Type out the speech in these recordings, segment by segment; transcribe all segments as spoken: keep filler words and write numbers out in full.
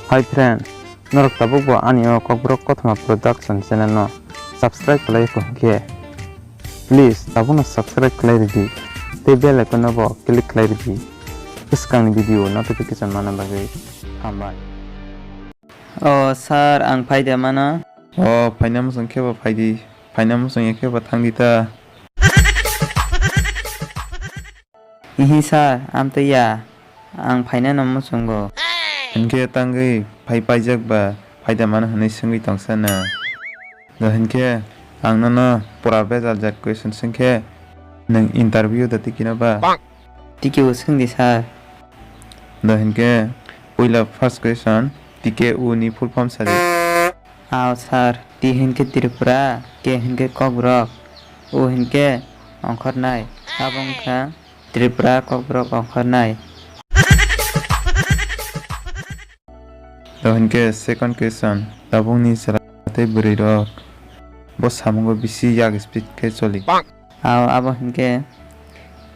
Hi friend, norok tabuk bo ani o Kokborok Kothoma Production channel no subscribe khlai kho hwnkhe, please tabukno subscribe khlai rwdi tei bell icon no bo click khlai rwdi bwskangni video notification manna bagwi. Hambai. O sir, ang phai de mano. O phaina muchung khe bo phai di, phaina muchung ya khe bo thang di ta. Ihi sir, amtwi ya, ang phainano muchungo. Hinkhe tangwi phai paijak ba, phaida mano hwnwi swngwi tongsa na. Do hinkhe ang nono pura bejal jat question swngkhe, nwng interview da tikino ba? Tikio swngdi sir. Do hinkhe puila first question, T K U ni full form sadi. Ao sir, T hinkhe Tripura, K hinkhe Kokborok, U hinkhe ongkhornai, abo wngkha Tripura Kokborok ongkhornai. To hinkhe second question, tabukni chwla tei bwrwirok bo samungo bisi yak speed khe choli? Ao abo hinkhe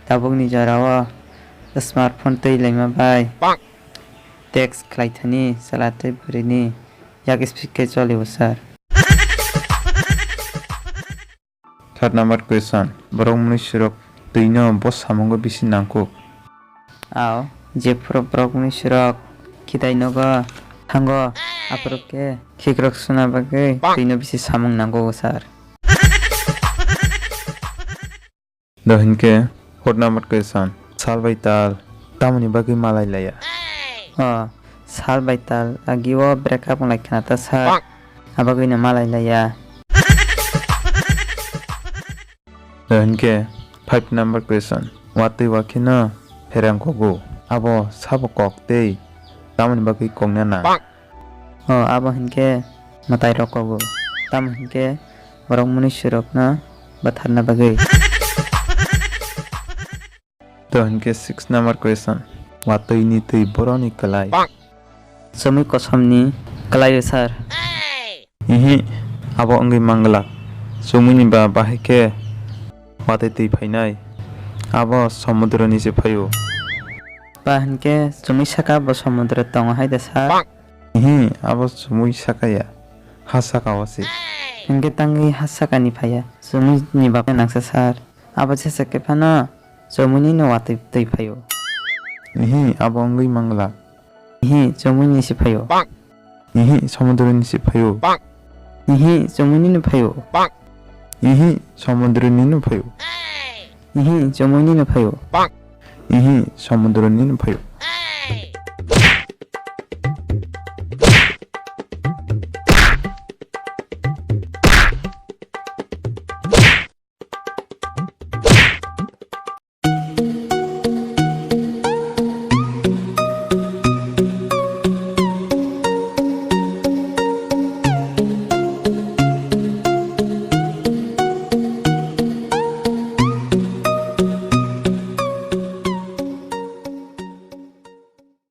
tabukni jorao smartphone twi laima bai text khlai thani chwla tei bwrwini yak speed khe choli o sir. Third number question, borok mwnwi swrok twino bo samungo bisi nangkuk? Ao, jephuru borok mwnwi swrok khitai nogo thango, aphuru khe khikrok suna bagwi twino bisi samung nango o sir. Do hinkhe fourth number question, sal bai tal tamoni bagwi malai laya? O, sal bai tal agi o break up wng lai khna ta sir. Abagwino malai laya. Hinkhe five number question. Watwi wakheno pherang kogo. Abo sabo kok tei tamoni bagwi kokna nang? O, abo hinkhe mwtai rok kogo. Tamo hinkhe borok mwnwi swrokno bwtharna bagwi. To hinkhe six number question. Watwi ni twi boroni kwlai? Chumui kosomni kwlaio sir. Ihi, abo wngwi manglak. Chumui ni ba bahai khe watwi twi phainai. Abo somudro ni se phaio. Ba hinkhe chumui saka bo somudro tongo hai da sir. Ihi, abo chumui saka ya. Ha saka o se. Hinkhe tangwi ha saka ni phaiya. Chumui ni ba nangsa sir. Abo jesa khe phano chumui nino watwi twi phaio. Ihi, abo wngwi mangla. Ihi, chumui ni si phaio. Ihi, somudro ni si phaio. Ihi, chumui nino phaio. Ihi, somudro nino phaio. Ihi, chumui nino phaio. Ihi, somudro nino phaio.